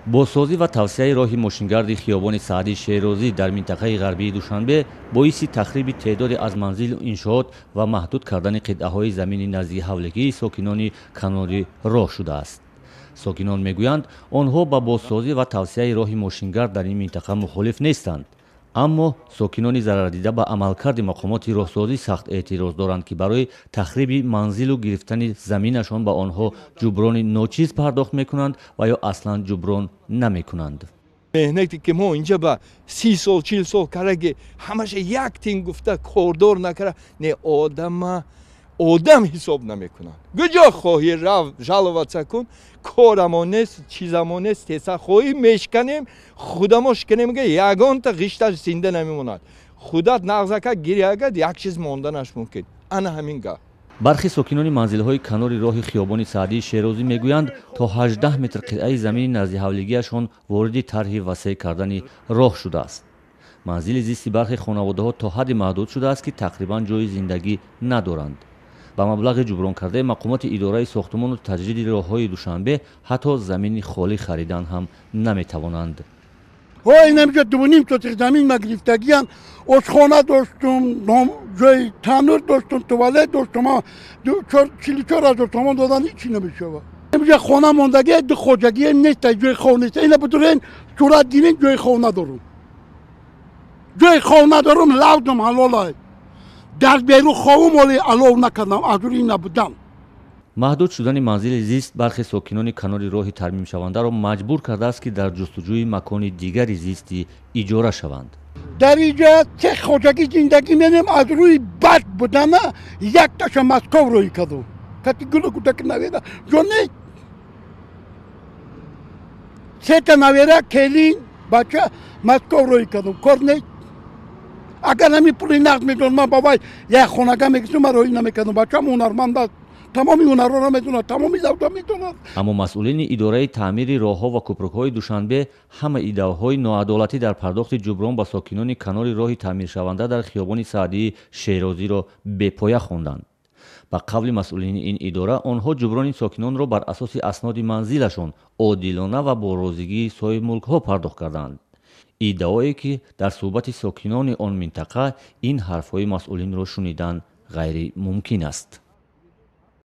Бозсозӣ ва тавсеаи роҳи мошингарди хиёбони Саъдии Шерозӣ дар минтақаи ғарбии Душанбе боиси тахриби теъдоде аз манзилу иншоот ва маҳдуд кардани қитъаҳои замини назди ҳавлигии сокинони канори роҳ шудааст. Сокинон мегӯянд, онҳо ба бозсозӣ ва тавсеаи роҳи мошингард дар ин минтақа мухолиф нестанд. Аммо сокинони зарардида ба амалкарди мақомоти роҳсозӣ сахт эътироз доранд, ки барои тахриби манзилу гирифтани заминашон ба онҳо ҷуброни ночиз пардохт мекунанд ва ё аслан ҷуброн намекунанд. Меҳнате ки мо инҷа ба 30 сол, 40 сол кардаги, ҳамаша як тин гуфта кордор накарда, не одама одам ҳисоб намекунанд. Куҷо хоҳӣ рав, жаловаться кун, корамо нест, чизамо нест, теса хоҳӣ мешканем, худамо шиканем, ягонта ғишташ зинда намемонад. Худат нағзака гирягад, як чиз монданаш мумкин. Ана ҳамин гап. Бархи сокинони манзилҳои канори роҳи хиёбони Саъдии Шерозӣ мегӯянд, то 18 метр қитъаи замини назди ҳавлигиашон вориди тарҳи васеъ кардани роҳ шудааст. Манзили зисти бархи хонаводаҳо то ҳадде маҳдуд шудааст, ки тақрибан ҷои зиндагӣ надоранд. Ба маблағи ҷубронкардаи мақомоти идораи сохтумону таҷдиди роҳҳои Душанбе ҳатто замини холӣ харидан ҳам наметавонанд. Инамҷо 2,5 сотих замин ма гирифтагиям, ошхона доштум, ҷои танур доштум, туалет доштум, 44 ҳазор сомон додан ҳичи намешавад. Инҷа хона мондагӣ, ду хоҷагӣ нест, ҷои хов нест. Ина бидурен сурат гирин, ҷои хов надорум. Ҷои хов надорум, лавдум ҳалолай. Дар берун ховум, оли алов накардам, аз рӯи набудам. Маҳдуд шудани манзили зист бархи сокинони канори роҳи тармимшавандаро маҷбур кардааст, ки дар ҷустуҷӯи макони дигари зистӣ иҷора шаванд. Дар инҷа се хоҷагӣ зиндагӣ менем, аз рӯи бад будана якташа Москов рӯй кардум. Кати гулу кӯдаки навера ҷо нест. Сета навера, келин, бача Москов рӯй кардум, кор нест. Агар ҳамин пули нақд медод, ман ба вай як хонага мегирифтам, ман роҳӣ намекардам. Бачаам ҳунарманд аст, тамоми ҳунарҳоро медонад, тамоми завда медонад. Аммо масъулини идораи таъмири роҳҳо ва кӯпрукҳои Душанбе ҳама иддаоҳои ноадолатӣ дар пардохти ҷуброн ба сокинони канори роҳи таъмиршаванда дар хиёбони Саъдии Шерозиро бепоя хонданд. Ба қавли масъулини ин идора, онҳо ҷуброни сокинонро бар асоси асноди манзилашон одилона ва бо розигии соҳибмулкҳо пардохт карданд. Иддаое ки дар суҳбати сокинони он минтақа ин ҳарфҳои масъулинро шунидан ғайримумкин аст.